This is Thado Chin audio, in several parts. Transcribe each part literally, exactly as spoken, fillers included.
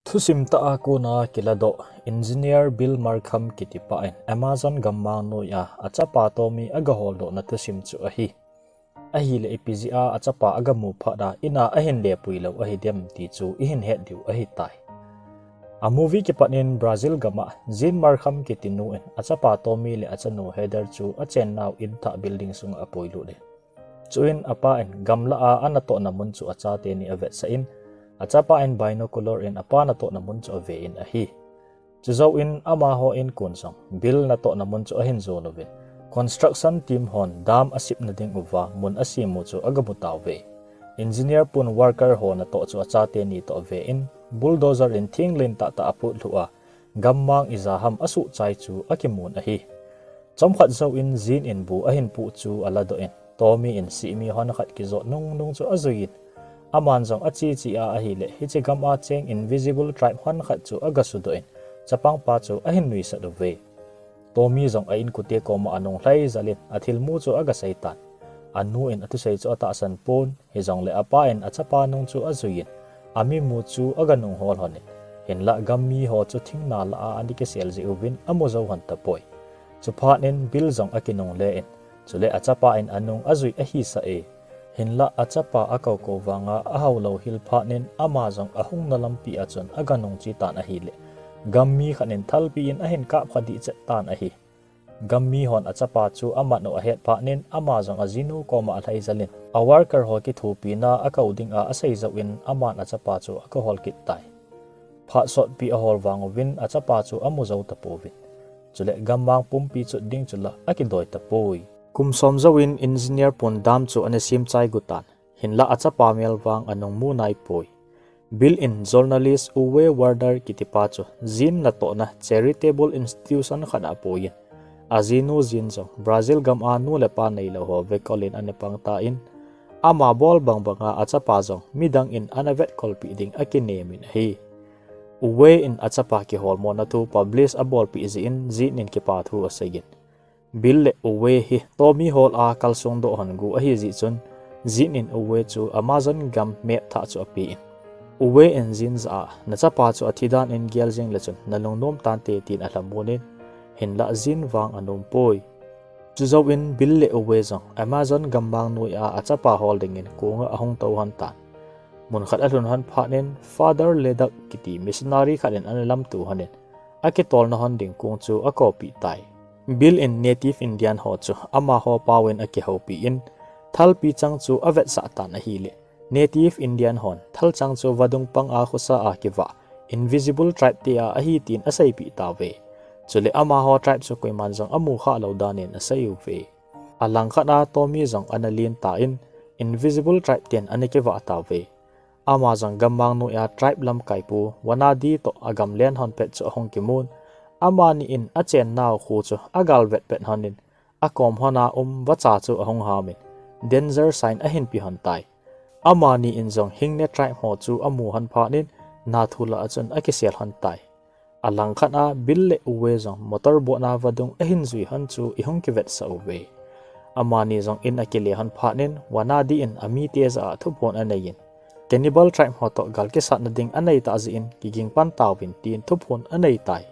Thusim tah a kona kiladoh, Engineer Bill Markham kitipa in Amazon gammang noiya achapa Tommy agaholdohna thusim chu ahi. Ahileh ipi jeh a achapa agamu phat a ina ahin lepui lou ahidem ti chu ihin het diu ahitai. A movie kipat in Brazil gam a Jean Markham kitinu in achapa Tommy le achanu Heather chu achennau in thah building sunga apuilut in. Chuin apa in gamlah a anatohna mun chu achateni avetsah in, achapa in binocular in apa natohna mun chu ave in ahi. Chujou in amaho in kon jong Bill natohna mun chu ahin jon uvin, construction team hon dam asipna ding uva mun asem u chu agamu tauve. Engineer pun worker ho natoh chu achateni toh ave in, bulldozer in thing lentah tah aputlhu a, gammang ija ham asuhchai chu akimun ahi. Chomkhat jouvin Jean in bu ahin puh chu aladoh in, Tommy in sihmi hon khat kijot nungnung chu ajuiyin, aman jong acheche a ahileh hiche gam a cheng invisible tribe hon khat chu agasudoh in, chapangpa chu ahin nuisat uve. Tommy jong a inkote koma anung lhaijal in athilmu chu agaseitan. Anu in athusei chu atahsan pon, hijongleh apa in achapa nung chu ajuiyin, amimu chu aganung hol lhon in, hinlah gammi ho chu thingna lah a ana kisel jeh uvin amu jou lhon tapoi. Chuphat in Bill jong akinungle in, chuleh achapa in anung ajui ahisah e. Hinlah achapa akoukou vanga ahaolou hil phat in ama jong ahungna lampi a chun aganung chetan ahileh, gammi khat in thalpi in ahin kapkha dihchet tan ahi. Gammi hon achapa chu amat u ahet phat in ama jong ajinu koma alhaijal in, a worker ho kithopina akou dinga asei jouvin aman achapa chu akihol kit tai. Phat sotpi ahol vang uvin achapa chu amu jou tapouvin, chuleh gammang pumpi chut ding chu la akidoi tapoi. Kum som jouvin engineer pun dam chu ana sem chai got tan, hinlah achapa mel vang anung mu naipoi. Bill in journalist Uwe Werder kitipa chu Jean natohna charitable institution khat a apuiyin, ajinu Jean jong Brazil gam a nu le pa neilou ho vekol in ana pang tan, ama bol bangbanga achapa jong midang in ana vetkolpeh ding akinem in ahi. Uwe in achapa kiholmona thu publish abolpeh jeh in Jean in kipa thu aseiyin, Bill le Uwe hi Tommy hol a kalsong doh lhon gu ahijeh chun, Jean in Uwe chu Amazon gam map thah chu apen, Uwe in Jean jah a, nachapa chu athi dan in gel jeng le chun nalungnom tante tin alhamon in, hinlah Jean vang anompoi. Chujouvin Bill le Uwe jong Amazon gammang noiya achapa hol dingin konga ahung tou lhon tan. Mun khat alhun lhon phat in Father Leduc kiti missionary khat in ana lamto lhon in, akitolna lhon ding kong chu akoipeh tai. Bill in native Indian ho chu amaho paovin akihoupi in, thalpi chang chu avetsah tan ahileh, native Indian hon thalchang chu vadung panga khosa a kivah invisible tribe te a ahi tin aseipeh tauve. Chuleh amaho tribe chu koiman jong amukhah lou dan in asei uve. Alangkhat a Tommy jong ana len tan, invisible tribe ten ana kivah tauve. Ama jong gammang noiya tribe lamkaipu Wanadi toh agamlen lhon pet chu ahung kimun, amani in achennau kho chu agalvet pet lhon in, akom lhona um vacha chu ahung ham in, danger sign ahin pe lhon tai. Amani in jong Hingne tribe ho chu amu lhon phat in, nathu lah a chun akisel lhon tai. Alangkhat a Bill le Uwe jong motor boat a vadung ahin jui lhon chu ihung kivetsah uve. Amani jong in akile lhon phat in, Wanadi in amite jah a thuphon aneiyin, cannibal tribe ho toh gal kisatna ding anei tah jeh in kiging pan tauvin tin thuphon anei tai.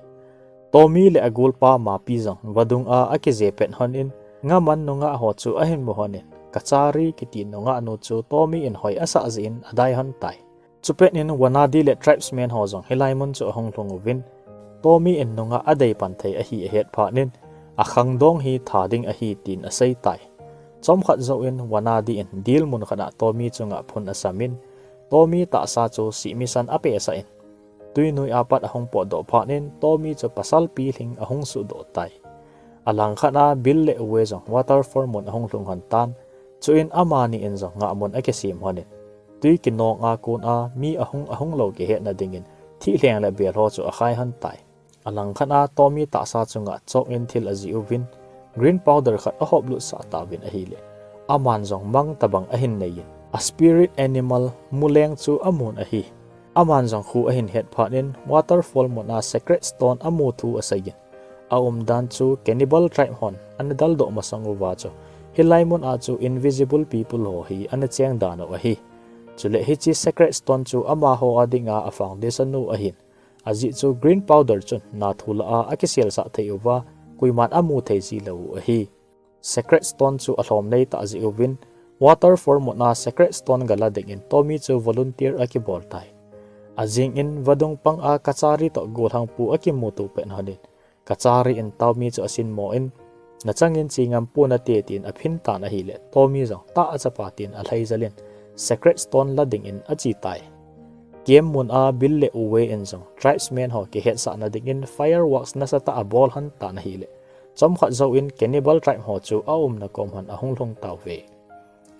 Tommy le agolpa Mapi jong vadung a akije pet lhon in, ngaman nungah ho chu ahin mu lhon in, Kachari kiti nungah nu chu Tommy in hoi asah jeh in adai lhon tai. Chupet in Wanadi le tribesmen ho jong hilai mun chu ahung lhung uvin, Tommy in nungah adei pan thei ahi ahet phat in, akhangdong hi tha ding ahi tin asei tai. Chomkhat jouvin Wanadi in dil mun khat a Tommy chunga phun asam in, Tommy tahsa chu sihmisan apehsah in, twinoi a pat ahung potdoh phat in Tommy chu pasal pilhing ahung suhdoh tai. Alangkhat a Bill le Uwe jong waterfall mun ahung lhung lhon tan, chuin amani in jong ngahmun akisem lhon in, twi kinong a kon a mi ahung ahung lou kihetna dingin thihleng le bel ho chu akhai lhon tai. Alangkhat a Tommy tahsa chunga choh in thil ajih uvin, green powder khat ahop lutsah tauvin ahileh, aman jong mang tobang ahin neiyin, a spirit animal muleng chu amun ahi. Aman jong khu ahin het phat in waterfall mun a sacred stone amu thu aseiyin, aumdan chu cannibal tribe hon ana daldoh masang uva chu, hilai mun a chu invisible people ho hi ana cheng dan u ahi. Chuleh hiche sacred stone chu amaho a dinga a foundation u ahin, Ajeh chu green powder chun nathu lah a akiselsah thei uva, koiman amu thei jilou u ahi. Secret Stone chu alhom nei tah jeh uvin, waterfall mun a Secret Stone gala dingin Tommy chu volunteer akibol tai. Ajing in vadung pang a Kachari toh gollhangpu akimuto pet honin, Kachari in Tommy chu asinmo in, nachangin che ngam ponate tin aphin tan ahileh, Tommy jong tah achapa tin alhaijal in, Secret Stone la dingin ache tai. Camp mun a Bill le Uwe in jong tribesmen ho kihetsahna dingin fireworks nasatah abol hon tan ahileh, chomkhat jouvin cannibal tribe ho chu aumna kom hon ahung lhung tauve.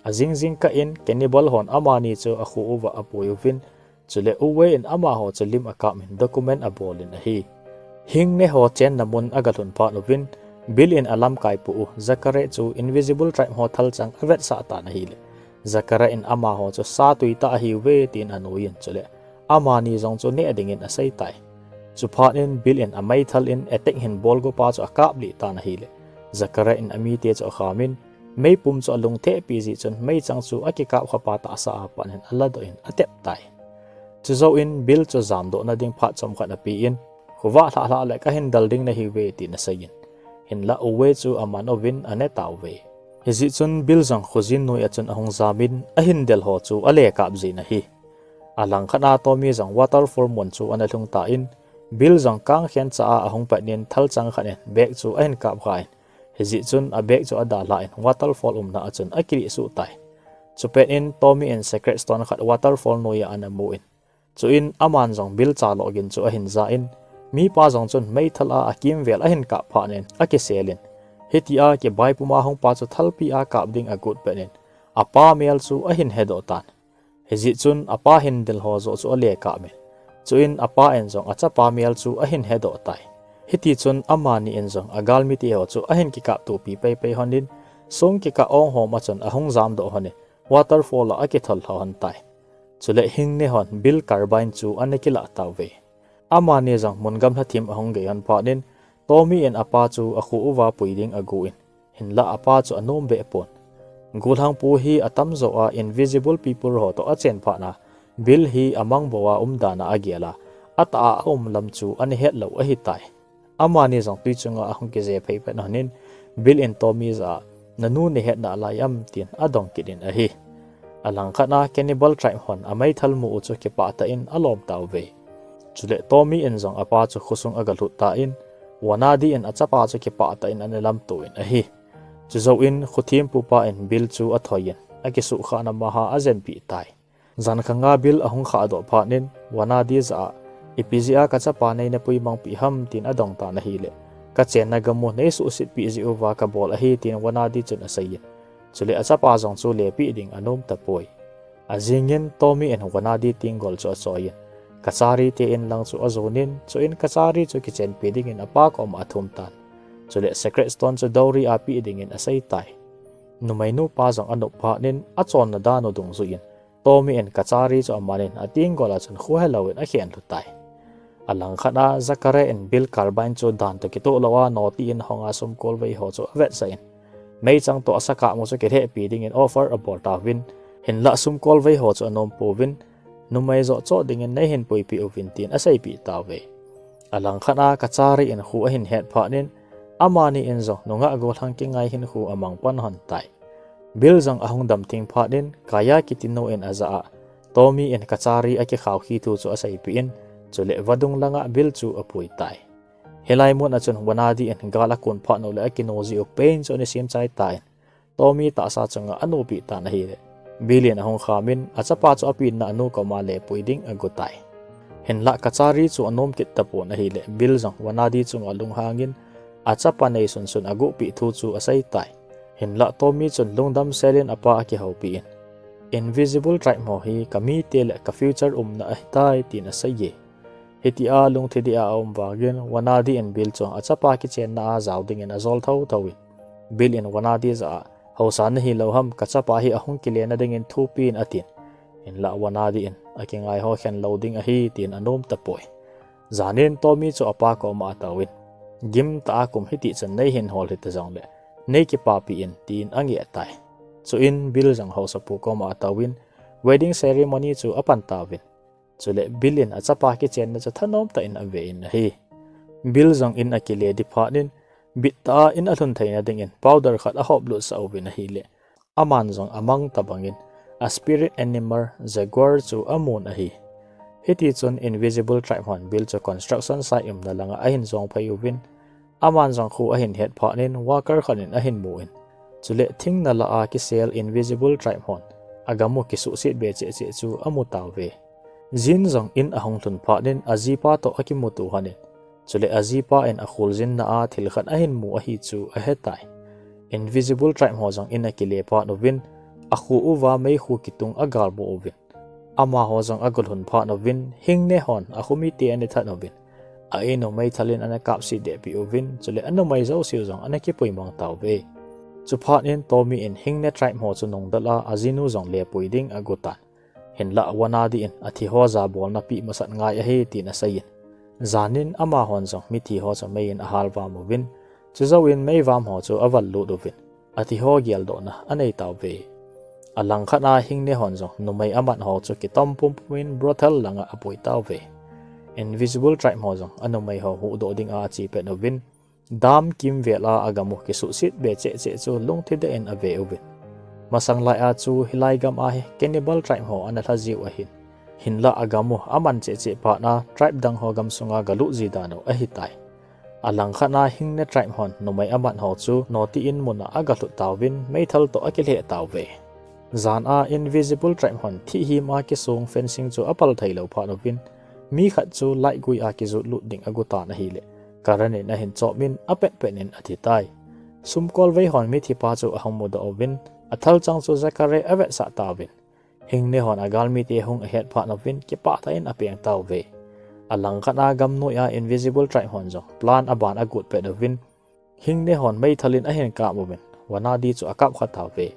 Ajing jingkah in cannibal hon amani chu akho uva apui uvin, chule Uwe in amaho chu lim akap in document abol in ahi. Hingne ho chenna mun agalhun phat uvin, Bill in alamkaipu u Zachary chu invisible tribe ho thalchang avetsah tan ahileh, Zachary in amaho chu satui tah ahiuve tin anoi in, chule amani jong chu neh dingin asei tai. Chuphat in Bill in ameithal in attack hin bolgupa chu akaplih tan ahileh, Zachary in amite chu akham in, meipum chu alungthehpi jeh chun meichang chu akikap khapa tahsa a pat in aladoh in atep tai. Chujouvin Bill chu jamdohna ding phat chomkhat apen, khovah lhah lhah le kahin del ding nahiuve tin asei in, hinlah Uwe chu aman uvin ane tauve. Hijeh chun Bill jong khojin noi a chun ahung jam in ahin del ho chu ale kap jin ahi. Alangkhat a Tommy jong waterfall mun chu ana lhung tan, Bill jong kangkhen cha a ahung pet in thalchang khat in bag chu ahin kapkha in, hijeh chun abag chu adalha in waterfall umna a chun akilih suh tai. Chupet in Tommy in Secret Stone khat waterfall noiya ana mu in, chuin aman jong Bill chalou gin chu ahin ja in, mipa jong chun meithal a akimvel ahin kap phat in akisel in, hitia kibai puma hungpa chu thalpi a kap ding agot pet in, apa mel chu ahin hedoh tan. Hijeh chun apa hin del ho joh chu ale kap in, chuin apa in jong achapa mel chu ahin hedoh tai. Hitichun amani in jong agalmite ho chu ahin kikaptopi peipei honin, song kikah onghom a chun ahung jamdoh honin, waterfall a akithol lha hon tai. Chule hingne hon Bill Carbine chu ana kilah tauve. Amani jong mun gamla thim ahung gei hon phat in, Tommy in apa chu akho uva pui ding agon, hinlah apa chu anom behpon. Gollhangpu hi atamjo a invisible people ho toh achen phat a, Bill hi amang bou a umdan a agel a, atah a aum lam chu ana hetlou ahitai. Amani jong twi chunga ahung kije phei pet honin, Bill in Tommy jah a, nanu nahet nalai am tin adong kit in ahi. Alangkhat a cannibal tribe hon ameithal mu u chu kipah tah in alom tauve. Chule Tommy in jong apa chu khosung agalhut tan, Wanadi in achapa chu kipah tah in ana lamto in ahi. Chujouvin khothempupa in Bill chu athoi in akisuhkhahna maha ajenpeh tai. Jankhang a Bill ahung khahdoh phat in Wanadi jah a, ipi jeh a kachapa neina puimangpeh ham tin adong tan ahileh, kachenna gam u neisuhsetpeh jeh uva kabol ahi tin Wanadi chun asei in, chule achapa jong chu lepeh ding anom tapoi. Ajing in Tommy in Wanadi tenggol chu achoi in, Kachari te in lang chu ajon in, chuin Kachari chu kichenpi dingin apa koma athum tan. Chule Secret Stone chu dowry a peh dingin asei tai. Numeinu pa jong anop phat in achonna dan u dungjuiyin, Tommy in Kachari chu aman in atenggol a chun khohelou in akhen lhu tai. Alangkhat a Zachary in Bill Carbine chu dan toh kitoh lou a noti in ahong a sumkolvei ho chu avetsah in, meichang toh asakap mu chu kilhehpi dingin offer abol tauvin, hinlah sumkolvei ho chu anom pouvin, numei joh choh dingin neihin puipeh uvin tin aseipeh tauve. Alangkhat a Kachari in kho ahin het phat in, amani in jong nungah gollhang kingai hinkho amang pan hon tai. Bill jong ahung damtheng phat in, Kaya kiti nu in ajah a, Tommy in Kachari akikhao khi thu chu aseipeh in, chule vadung langa Bill chu apui tai. Hilai mun a chun Wanadi in gal akon phat u le akinu jeh u pain chu ana sem chai tan, Tommy tahsa chunga anopeh tan ahileh, Bill in ahung kham in achapa chu apenna anu koma lepui ding agot tai. Hinlah Kachari chu anom kit tapon ahileh, Bill jong Wanadi chunga lunghang in achapa neisunsun agohpeh thu chu asei tai. Hinlah Tommy chun lungdam sel in apa akihoupi in, Invisible Tribe ho hi kamite le ka future umna ahitai tin asei e. Hitia lungthim deh a aum vangin Wanadi in Bill chu achapa kichenna a jao dingin ajol thotho in, Bill in Wanadi jah a, haosa nahilou ham, kachapa hi ahung kilena dingin thupeh in atin. Hinlah Wanadi in, akingai ho khen lou ding ahi tin anom tapoi. Jan in Tommy chu apa koma atouvin, gimtah a kum hitichan neihin hol hita jongle, neikipapeh in tin angeh tai. Chuin Bill jong haosapu koma atouvin, wedding ceremony chu apan tauvin. Chule Bill in achapa kichenna chu thanom tah in ave in ahi. Bill jong in akile ding phat in, bit tah a in alhun theina dingin powder khat ahop lut sah uvin ahileh, aman jong amang tobangin a spirit animal jaguar chu amun ahi. Hiti chun Invisible Tribe hon Bill chu construction site umna langa ahin jong phei uvin, aman jong khu ahin het phat in worker khat in ahin mu in, chule thing nala a kisel Invisible Tribe hon agam u kisuhset be cheh cheh chu amu tauve. Jin jong in ahung lhun phat in ajipa toh akimuto hon in, chule ajipa in akholjinna a thil khat ahin mu ahi chu ahetai. Invisible Tribe ho jong in akile phat uvin, akhu uva meikhu kitung agalmu uvin, amaho jong agalhun phat uvin, Hingne hon akhu mite ana that uvin, a in u meithal in ana kapset dehpeh uvin, chule anumei jouse u jong ana kipui mang tauve. Chuphat in Tommy in Hingne Tribe ho chu nungdal a ajinu jong lepui ding agotan. Hinlah Wanadi in athi ho jabolna pi masat ngai ahi tin aseiyin, jan in amahon jong mithi ho chu mei in ahal vam uvin, chujou in meivam ho chu aval lut uvin, athi ho geldohna anei tauve. Alangkhat a Hingne hon jong numei amat ho chu kitom pumpum in brothel langa apui tauve. Invisible Tribe ho jong anumei ho huhdoh dinga ache pet uvin, dam kimvel a agam u kisuhset be cheh cheh chu lungthim deh in ave uvin. Masang lai a chu hilai gam a hi Cannibal Tribe ho ana lha jiu ahin, hinlah agam u aman cheh cheh phat a tribe dang ho gamsunga galut ji dan u ahitai. Alangkhat a Hingne Tribe hon numei amat ho chu Noti in mun a agalhut tauvin, meithal toh akilheh tauve. Jan a Invisible Tribe hon thihhim a kisong fencing chu apal theilou phat uvin, mi khat chu light gui a kijot lut ding agotan ahileh, current in ahin chop in apetpet in athitai. Sumkolvei hon mithipa chu ahung mudoh uvin, athalchang chu Zachary avetsah tauvin, Hingne hon agalmite hung ahet phat uvin kipah tah in apeng tauve. Alangkhat a gamnoi a Invisible Tribe hon jong plan aban agot pet uvin, Hingne hon meithal in ahin kap uvin, Wanadi chu akapkha tauve.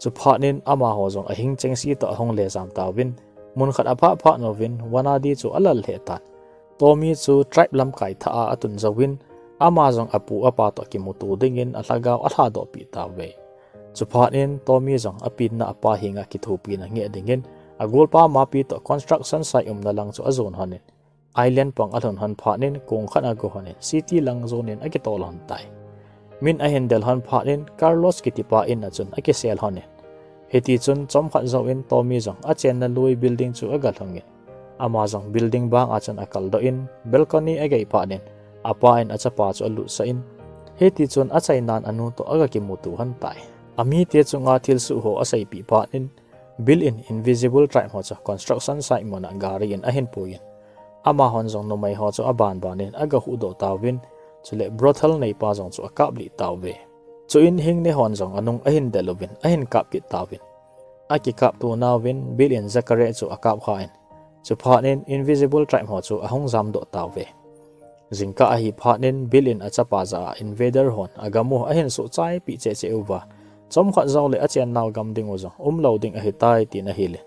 Chuphat in amaho jong ahing chengse toh ahung le jam tauvin, mun khat aphah phat uvin Wanadi chu alal lheh tan. Tommy chu tribe lamkai thah a atun jouvin, ama jong apu apa toh kimuto dingin alhagao alhadoh peh tauve. Chuphat in Tommy jong apinna apa henga kithopina ngeh dingin agolpa mapi toh construction site umna lang chu ajon hon in, island pang alhun hon phat in kong khat ago hon in city lang jon in akitol hon tai. Min ahin del hon phat in Carlos kitipa in a chun akisel hon in, hiti chun chomkhat jou in Tommy jong achenna lui building chu agalhung in, ama jong building bang a chun akaldoh in balcony agei phat in apa in achapa chu alutsah in, hiti chun achainan anu toh agakimuto hon tai. Amite chunga thilsoh ho aseipeh phat in, Bill in Invisible Tribe ho chu construction site mun a gari in ahin pui in, amahon jong numei ho chu abanban in agahuhdoh tauvin, chule brothel neipa jong chu akaplih tauve. Chuin Hingne hon jong anung ahin del uvin ahin kap kit tauvin, akikapto nauvin Bill in Zachary chu akapkha in, chuphat in Invisible Tribe ho chu ahung jamdoh tauve. Jingkah ahi phat in Bill in achapa jah a invader hon agam u ahin suhchaipeh cheh cheh uva, chomkhat jouleh achennau gam ding u jong umlou ding ahitai tin ahil in,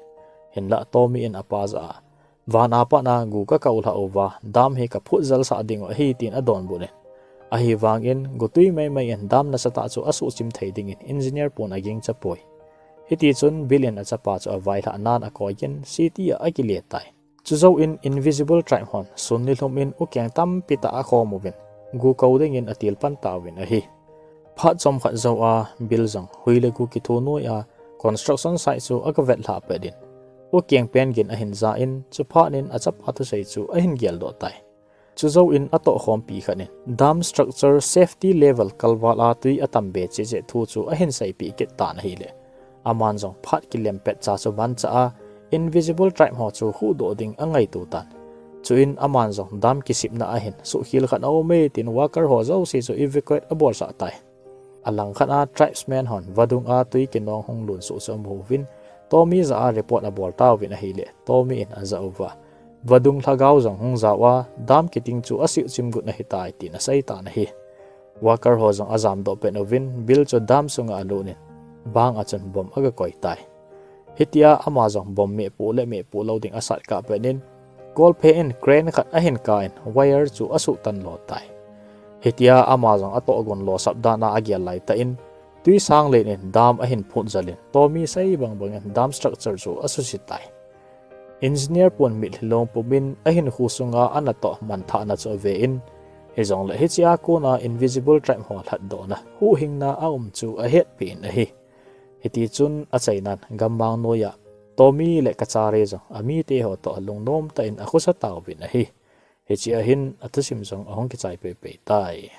hinlah Tommy in apa jah a, van a pat a gu kakou lhah uva dam hi kaphut jelsah ding u ahi tin adonbut in, ahivangin gotwi meimei in dam nasatah chu asuhchim thei dingin engineer pon agingcha poi. Hiti chun Bill in achapa chu availhah nan akoiyin city a akile tai. Chujou in Invisible Tribe hon sun nilhum in ukeng tampi tah akhom uvin, gu kou dingin atilpan tauvin ahi. Phat chomkhat jou a Bill jong hui le gu kitho noi a construction site chu agavetlhah pet in, ukeng pen gin ahin ja in, chuphat in achapa thusei chu ahin geldoh tai. Chujou in atohkhompi khat in dam structure safety level kalval a twi atam be cheh cheh thu chu ahin seipeh kit tan ahileh, aman jong phat kilem petcha chu manchah a Invisible Tribe ho chu huhdoh ding angaito tan. Chuin aman jong dam kisipna ahin suhkhel khat aume tin worker ho jouse chu evacuate abolsah tai. Alangkhat a tribesman hon vadung a twi kinong hung lunsuh chu amu uvin, Tommy jah a report abol tauvin ahileh, Tommy in ajah uva, vadung lhagao jong hung jao a dam kiting chu asuhchim got ahitai tin aseitan ahi. Worker ho jong ajamdoh pet uvin Bill chu dam sunga alut in, bang a chun bomb agakoi tai. Hitia ama jong bomb mehpoh le mehpoh lou ding asat kah pet in, golphe in crane khat ahin kah in wire chu asuhtan lo tai. Hitia ama jong atohgon losap dan a agel laitah in, twisang len in dam ahin phut jel in Tommy sei bangbang in dam structure chu asuse tai. Engineer pon mitlhi lom pumin ahinkho sunga anatoh manthahna chu ave in, hijongle hichea kona Invisible Tribe ho lhatdohna huhhingna aum chu ahetpeh in ahi. Hitichun achainan gammang noiya Tommy le Kachari jong amite ho toh lungnom tah in akhosa tauvin ahi. Hichea hin athusim jong ahung kichai peipei tai.